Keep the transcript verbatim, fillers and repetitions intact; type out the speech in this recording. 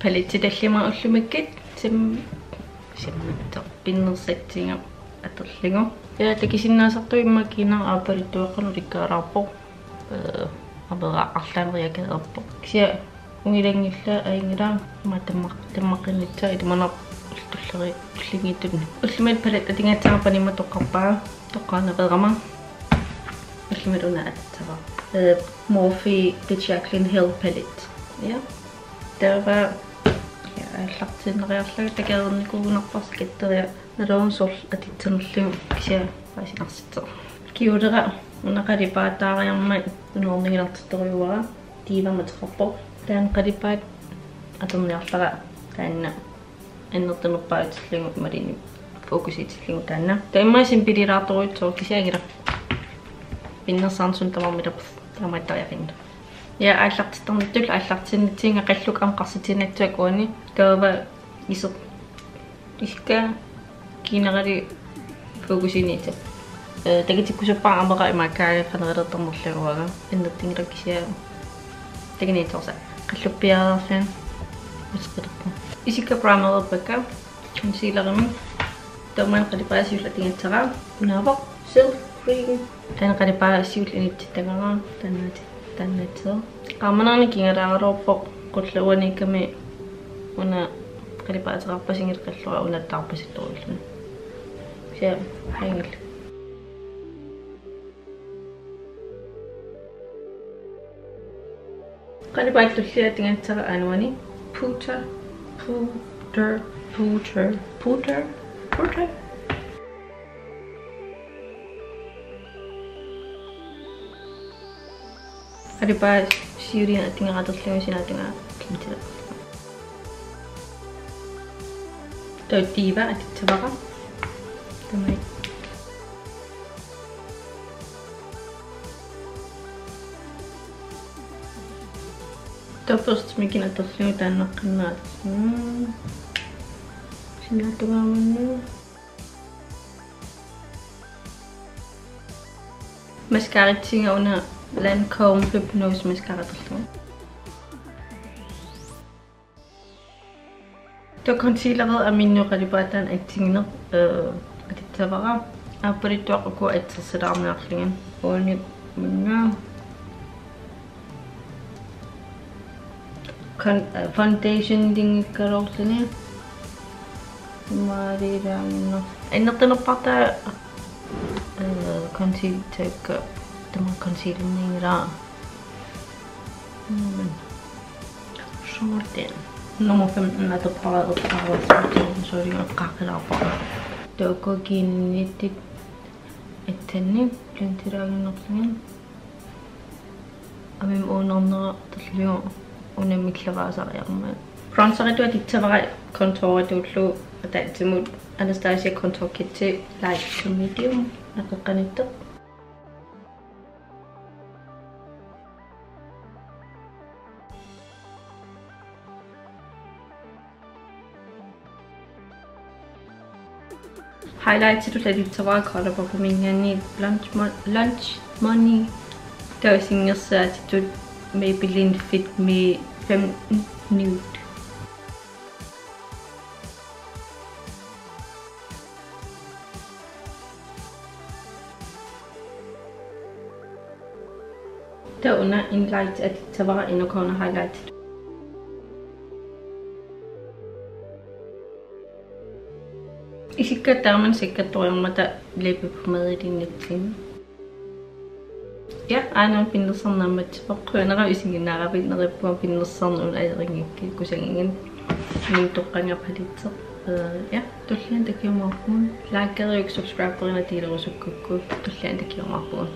Palettit tallimat ullumikkut sim-, simmattoq pinnersatsiga atorlugu. Ja, takusinnaasartut immaqa kiinara aappaluttuaqqanut ulikkaalaarpoq. Eh, avera arlaaneriakeerpoq. Kisianni ungilanngillat ajunngilaq, ima tammaq-, tammaqqinnitsaa ilimanarpoq tulleriit tullinngiittunut. Ullumi palettit atugassara panimma toqqarpaa, toqqaannaq peerama. Ullumi una atussavara. Eh, Morphe The Jaclyn Hill Palette. Ja. Taava, ja, aallartiinnariarlunga takoreernikuugunarparsi katteria. Nalornussuaq atissanerlugu kisianni paasinarsittoq. Kjolera una qalipaataariarmat una orniginartittorujuara, Divamik ateqarpoq. Taanna qalipaat atorniarlara taanna annertunerpaajutillugu imaluunniit fokusiutillugu taanna. Taava immaqa simpelilaartorujussuuvoq kisianni ila pinnersaarneq suna tamarmi ilaa taamaattariaqarpoq. Ja, aallartittarnittut aallartinnitsinga qallukka aamma qarsitiinnassaaq uani. Taava iseq. Isikka kiinarali fokusiiniittoq. Eh, takutikkusuppara amera imaakkaa qanerulertarnerlugu uanga. Annertunngilaq kisianni takuneqartoq. Qalluppiareerlunga useqqilerpoq. Isikka primererpakka concealerimik. Taava qalipaat siulleq atugassara. Unaavoq Silk Green. Taanna qalipaat siulleq inissittagara. Taanna ati-, taanna atsivoq. Qaammanernik kingalaaraluarpoq, qulleq uaniikkami una qalipaateqarpasinngilaq qallukka una taarpasittorujuulluni. Kisianni ajunngilaq. Qalipaat tulliat atugassara aana uani. Puder, puder, puder, puder, puder. Qalipaat siulleq atugassara atorlugu sinaatiga kintila. Taava Diva atussavara. Taamai. Taava børstemik atorlugu taannaqqinnaat. Mm. Sinaatiga aamma. Mascaratsinga una Lancôme Hypnôse mascara atorlugu. Taava concealeri aminnut qalipaataa assigineq, eh, atussavara. Aappaluttuaqqat ukua assersilaarniarlugit. Uani minna. Con-, eh, foundation tinngikkaluarluni. Imaaliilaanginnar-, annertunerpaartaa, eh, conceal-, taakku, taama concealernianngilaa. Mm. Shorten. Nummer femten atorpara, atorpara, sooriga eqqaaqilaarpara. Taakku kiinniittut atsanni blendelaaginnarlugit. Aamma uunarnera atorlugu unammilleraasariarmat. Bronzeritut atussavara contourituullu ataatsimut Anastasia Contour Kit Light to Medium naqeqqanittoq. Highlightitut atussavara ColourPopiminngaanniit Lunch Mo-, Lunch Money. Taava singersaatitut Maybelline Fit Me femten Nude. Taava una Inner Light atussavara, inner corner highlight. Isikka taama sakkattoriarmata læbepomadeliinnatsigit. Ja, aana pinnersarneq aamma atorpoq. Qujanaq isiginnaaravit, neriuppunga pinnersarneq una ajorinngikkit, kusagiga. Min toqqaannaq paletti. Eh, ja, tulliani takuumaarpugut. Likeriuk, subscriberina, delerusukkukku. Tulliani takuumaarpugut.